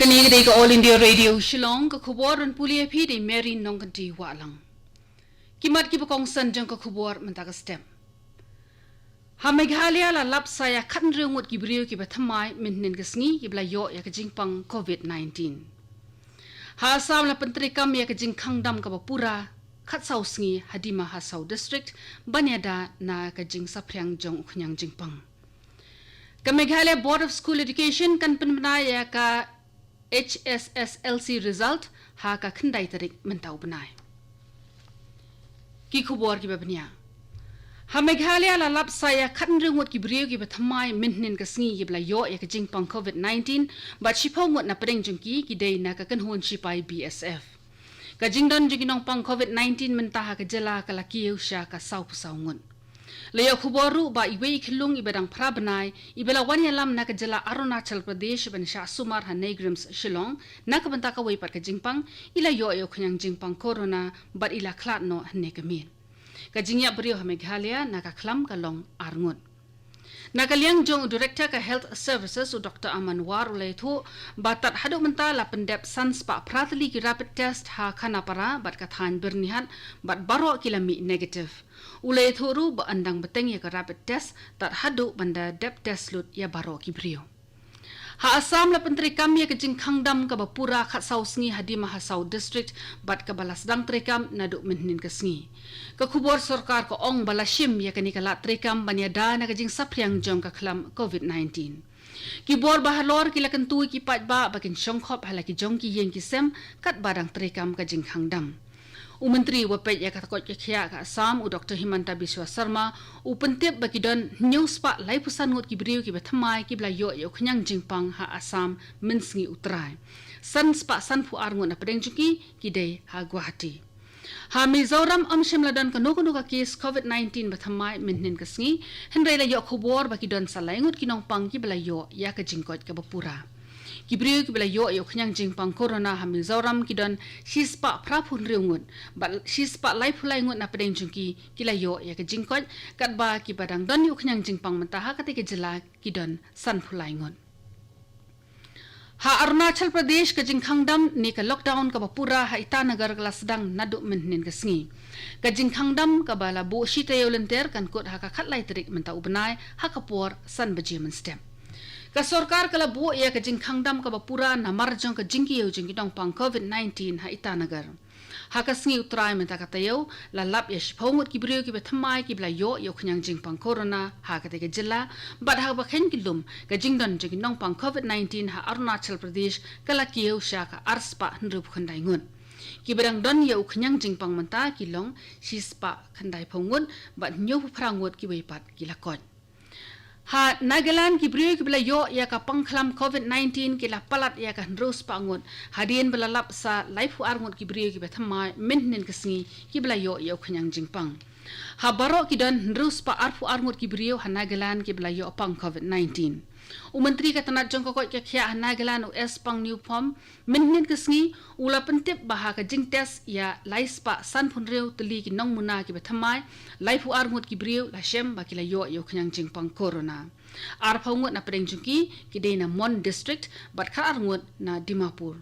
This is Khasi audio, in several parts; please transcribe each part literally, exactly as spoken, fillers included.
Kane ka dei ka All India Radio Shillong, ka khubor ban pule ïa phi da i Mary Nongkynti Wahlang. Ki mat kiba kongsan jong ka khubor mynta ka step. Ha Meghalaya la lap sa ïa khathynriew ngut ki briew kiba thymmai mynhynnin ka sngi kiba la ïoh ïa ka jingpang COVID nineteen. Ha Assam la pyntreikam ïa ka jingkhang dam kaba pura khatsaw sngi ha Dima Hasao District ban ïada na ka jingsaphriang jong u khñiang jingpang. Ka Meghalaya Board of School Education kan pynbna ïa ka H S S L C result ha ka khyndai tarik mynta u bnai. Ki khubor kiba bniah. Ha Meghalaya la lap sa ïa khathynriew ngut ki briew kiba thymmai mynhynnin ka sngi kiba la ïoh ïa ka jingpang COVID nineteen, bad shiphew ngut na pdeng jong ki ki dei na ka kynhun shipai B S F. Ka jingdon jong ki nongpang COVID nineteen mynta ha ka jylla ka la kiew sha ka sawphew saw ngut. La ïoh khubor ruh ba iwei i khyllung iba dang phra bnai, iba la wan ïalam na ka jylla Arunachal Pradesh ban shah sumar ha NEIGRIHMS Shillong, na ka bynta kawei pat ka jingpang, i la ïoh ïa u khñiang jingpang corona, bad i la khlad noh hynne ka miet. Ka jingïap briew ha Meghalaya na ka khlam ka long ar ngut. Na ka liang jong u Director ka Health Services, u Doctor Aman War, u la ïathuh ba tad haduh mynta la pyndep san spah phra tylli ki rapid test ha Khanapara bad ka thaiñ Byrnihat, bad baroh ki la mih negative. U la ïathuh ruh ba yn dang bteng ïa ka rapid test tad haduh ban da dep test lut ïa baroh ki briew. Ha Assam la pyntreikam ïa ka jingkhang dam kaba pura khatsaw sngi ha Dima Hasao District, bad kaba la sdang treikam naduh mynhynnin ka sngi. Ka khubor sorkar ka ong ba la shim ïa kane ka lad treikam ban ïada na ka jingsaphriang jong ka khlam COVID nineteen. Ki bor ba halor ki la kyntu ïa ki paidbah ba kin shongkhop ha la ki jong ki ïing ki sem katba dang treikam ka jingkhang dam. U Myntri uba peit ïa ka koit ka khiah ka Assam, u Doctor Himanta Biswa Sarma, u pyntip ba ki don hynñiew spah laiphew san ngut ki briew kiba thymmai kiba la ïoh ïa u khñiang jingpang ha Assam mynsngi U Trai. San spah sanphew ar ngut na pdeng jong ki ki dei ha Guwahati. Ha Mizoram ym shym la don kano kano ka case COVID nineteen ba thymmai mynhynnin ka sngi, hynrei la ïoh khubor ba ki don sa lai ngut ki nongpang kiba la ïoh ïa ka jingkoit kaba pura. Ki briew kiba la ïoh ïa u khñiang jingpang corona ha Mizoram ki don shi spah phra phew hynriew ngut, bad shi spah laiphew lai ngut na pdeng jong ki ki la ïoh ïa ka jingkoit, katba kiba dang don ïa u khñiang jingpang mynta ha katei ka jylla ki don sanphew lai ngut. Ha Arunachal Pradesh ka jingkhang dam ne ka lockdown kaba pura ha Itanagar ka la sdang naduh mynhynnin ka sngi. Ka jingkhang dam kaba la buh shi taïew lynter kan kut ha ka khatlai tarik mynta u bnai ha ka por san baje mynstep. Ka sorkar ka la buh ïa ka jingkhang dam kaba pura namar jong ka jingkiew jong ki nongpang COVID nineteen ha Itanagar. Ha ka sngi U Trai mynta ka taïew, la lap ïa shiphew ngut ki briew kiba thymmai kiba la ïoh ïa u khñiang jingpang corona ha katei ka jylla, bad ha kaba kheiñ ki lum, ka jingdon jong ki nongpang COVID nineteen ha Arunachal Pradesh ka la kiew sha ka ar spah hynriew phew khyndai ngut. Kiba dang don ïa u khñiang jingpang mynta ki long shi spah khyndai phew ngut, bad hynñiew phew phra ngut kiwei pat ki la koit. Ha Nagaland ki briew kiba la ïoh ïa ka pangkhlam COVID nineteen ki la palat ïa ka hynriew spah ngut, hadien ba la lap sa laiphew ar ngut ki briew kiba thymmai mynhynnin ka sngi kiba la ïoh ïa u khñiang jingpang. Ha baroh ki don hynriew spah arphew ar ngut ki briew ha Nagaland kiba la ïoh pang COVID nineteen. U Myntri ka tnat jong ka koit ka khiah ha Nagaland, u S Pangniuphom, mynhynnin ka sngi u la pyntip ba ha ka jingtest ïa lai spah sanphew hynriew tylli ki nongmuna kiba thymmai, laiphew ar ngut ki briew la shem ba ki la ïoh ïa u khñiang jingpang corona. Arphew ngut na pdeng jong ki ki dei na Mon District, bad khatar ngut na Dimapur.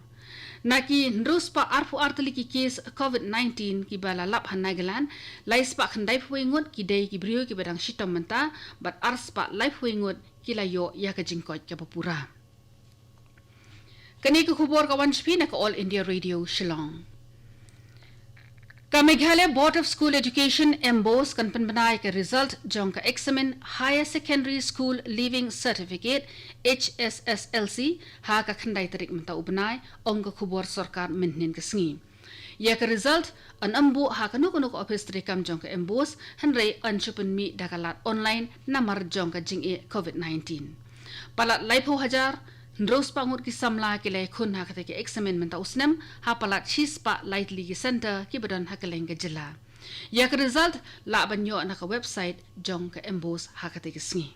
Na ki hynriew spah arphew ar tylli ki case COVID nineteen kiba la lap ha Nagaland, lai spah khyndai phew wei ngut ki dei ki briew kiba dang shitom mynta, bad ar spah laiphew wei ngut ki la ïoh ïa ka jingkoit kaba pura. Kane ka khubor ka wan sha phi na ka All India Radio Shillong. Ka Meghalaya Board of School Education, MBOSE, kan pynbna ïa ka result jong ka eksamin Higher Secondary School Leaving Certificate, H S S L C, ha ka khyndai tarik mynta u bnai, ong ka khubor sorkar mynhynnin ka sngi. Ïa ka result yn ym buh ha kano kano ka ophis treikam jong ka MBOSE, hynrei yn shu pynmih da ka lad online namar jong ka jingeh COVID nineteen. Palat laiphew hajar hynriew spah ngut ki samla ki la ïakhun ha katei ka eksamin mynta u snem, ha palat shi spah lai tylli ki centre kiba don ha kylleng ka jylla. Ïa ka result lah ban ïoh na ka website jong ka MBOSE ha katei ka sngi.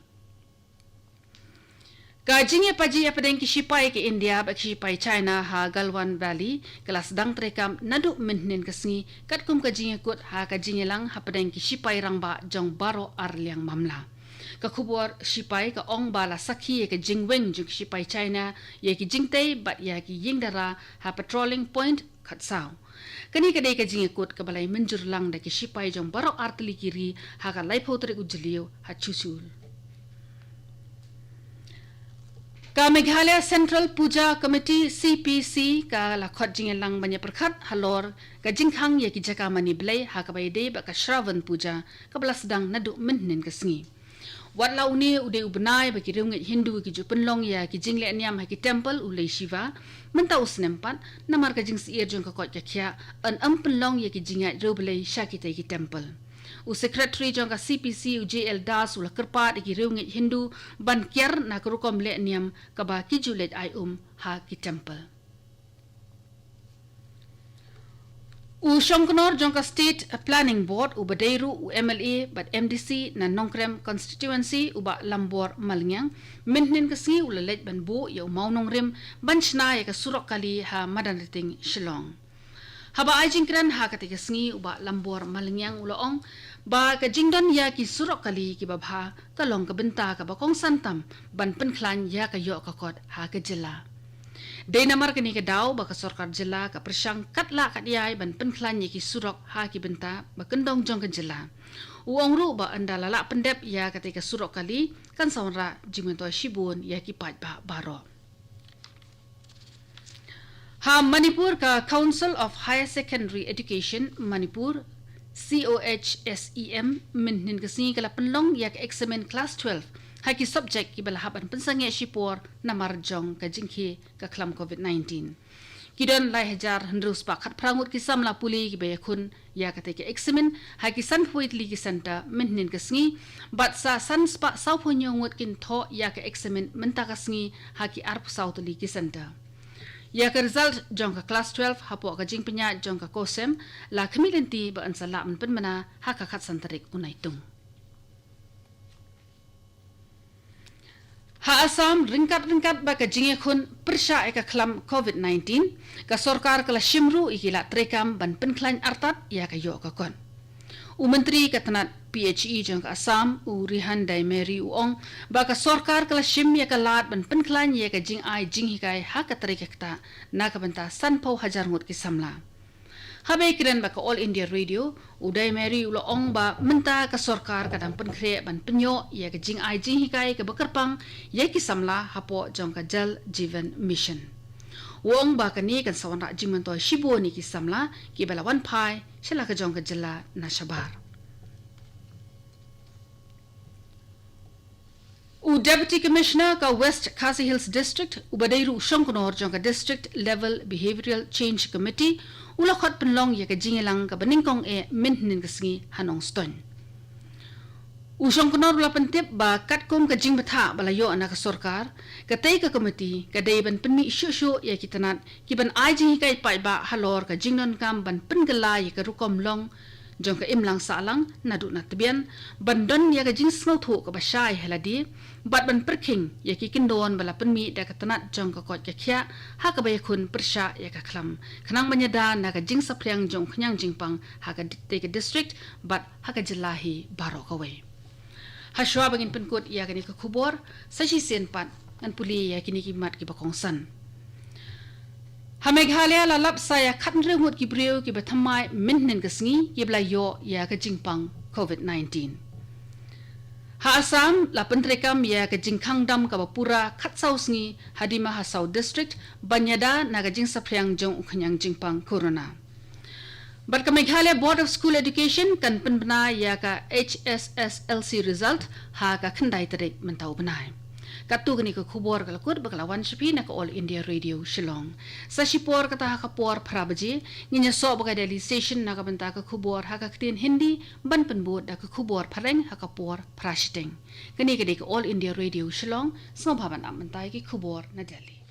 Ka jingïapajih hapdeng ki shipai ka India bad ki shipai China ha Galwan Valley ka la sdang treikam naduh mynhynnin ka sngi, katkum ka jingïakut ha ka jingïalang hapdeng ki shipai rangbah jong baroh ar liang mamla. Ka khubor shipai ka ong ba la sakhi ïa ka jingweng jong ki shipai China ïa ki jingtei bad ïa ki ïing dara ha patrolling point khatsaw. Kane ka dei ka jingïakut kaba la ïa mynjur lang da ki shipai jong baroh artylli ki ri ha ka laiphew tarik u Jylliew ha Chushul. Ka Meghalaya Central Puja Committee, C P C, ka la khot jingïalang ban ïapyrkhat halor ka jingkhang ïa ki jaka mane Blei ha kaba ïadei bad ka Shravan Puja kaba la sdang naduh mynhynnin ka sngi. Wat la une u dei u bnai ba ki riewngeit Hindu ki ju pynlong ïa ki jingleh niam ha ki temple u lei Shiva, mynta u snem pat, namar ka jingsyier jong ka koit ka khiah, yn ym pynlong ïa ki jingïaid riewblei sha kitei ki temple. U Secretary jong ka C P C, u J L Das, u la kyrpad ïa ki riewngeit Hindu ban kiar na ka rukom leh niam kaba ki ju leit ai um ha ki temple. U shongknor jong ka State Planning Board, u ba dei ruh u M L A bad M D C na Nongkrem Constituency, u Bah Lambor Malngiang, mynhynnin ka sngi u la leit ban buh ïa u mawnongrim ban shna ïa ka surok kali ha Madanrting, Shillong. Haba ai jingkren ha katei ka sngi, u Bah Lambor Malngiang u la ong ba ka jingdon ïa ki surok kali kiba bha ka long ka bynta kaba kongsan tam ban pynkhlaiñ ïa ka ïoh ka kot ha ka jylla. Dei namar kane ka daw ba ka sorkar jylla ka pyrshang katba lah katba ïai ban pynkhlaiñ ïa ki surok ha ki bynta ba kyndong jong ka jylla. U ong ruh ba ynda la lah pyndep ïa katei ka surok kali, kan sa wanrah jingmyntoi shibun ïa ki paidbah baroh. Ha Manipur, ka Council of Higher Secondary Education Manipur, C O H S E M, mynhynnin ka sngi ka la pynlong ïa ka eksamin klas twelve ha ki subject kiba la hap ban pynsangeh shipor namar jong ka jingkhie ka khlam covid nineteen. Ki don lai hajar hynriew spah khatphra ngut ki samla pule kiba ïakhun ïa katei ka eksamin ha ki sanphew wei tylli ki centre mynhynnin ka sngi, bad sa san spah sawphew hynñiew ngut kin thoh ïa ka eksamin mynta ka sngi ha ki arphew saw tylli ki centre. Ïa ka result jong ka klas twelve hapoh ka jingpynïaid jong ka CoHSEM la khmih lynti ba yn sa lah ban pynbna ha ka khatsan tarik u Naitung. Ha Assam, ryngkat ryngkat bad ka jingïakhun pyrshah ïa ka khlam covid nineteen, ka sorkar ka la shim ruh ïa ki lad treikam ban pynkhlaiñ artat ïa ka ïoh ka kot. U Myntri ka tnat P H E jong ka Assam, u Rihan Daimery, u ong ba ka sorkar ka la shim ïa ka lad ban pynkhlaiñ ïa ka jingai jinghikai ha ka trei ka ktah na ka bynta sanphew hajar ngut ki samla. Haba ïakren bad ka All India Radio, u Daimery u la ong ba mynta ka sorkar ka dang pynkhreh ban pynïoh ïa ka jingai jinghikai kaba kyrpang ïa ki samla hapoh jong ka Jal Jeevan Mission. U ong ba kane kan sa wanrah jingmyntoi shibun ïa ki samla kiba la wan phai sha la ka jong ka jylla na shabar. U Deputy Commissioner ka West Khasi Hills District, u ba dei ruh u shongknor jong ka District Level Behavioural Change Committee, u la khot pynlong ïa ka jingïalang kaba nyngkong eh mynhynnin ka sngi ha Nongstoiñ. U shongknor u la pyntip ba katkum ka jingbthah ba la ïoh na ka sorkar, katei ka komiti ka dei ban pynmih shuh shuh ïa ki tnat kiban ai jinghikai paidbah halor ka jingdonkam ban pynkylla ïa ka rukom long jong ka imlang sahlang naduh na tbian, ban don ïa ka jingsngewthuh kaba shai ha lade, bad ban pyrkhing ïa ki kyndon ba la pynmih da ka tnat jong ka koit ka khiah ha kaba ïakhun pyrshah ïa ka khlam, khnang ban ïada na ka jingsaphriang jong u khñiang jingpang ha katei ka district bad ha ka jylla hi baroh kawei. Hashwa ba ngin pynkut ïa kane ka khubor, sa shisien pat ngan pule ïa kine ki mat kiba kongsan. Ha Meghalaya la lap sa ïa khathynriew ngut ki briew kiba thymmai mynhynnin ka sngi kiba la ïoh ïa ka jingpang covid nineteen. Ha Assam la pyntreikam ïa ka jingkhang dam kaba pura khatsaw sngi hadima ha saw district ban ïada na ka jingsaphriang jong u khñiang jingpang corona. Bad ka Meghalaya Board of School Education kan pynbna ïa ka H S S L C result ha ka khyndai tarik mynta u bnai. Katto katne ka khubor ka la kut ba ka la wan sha phi na ka All India Radio Shillong. Sa shipor kata ha ka por phra baje ngin ïasoh bad ka Delhi station na ka bynta ka khubor ha ka ktien Hindi, ban pynbud da ka khubor phareng ha ka por phra shiteng. Kane ka dei ka All India Radio Shillong, sngewbha ban ap mynta ïa ki khubor na Delhi.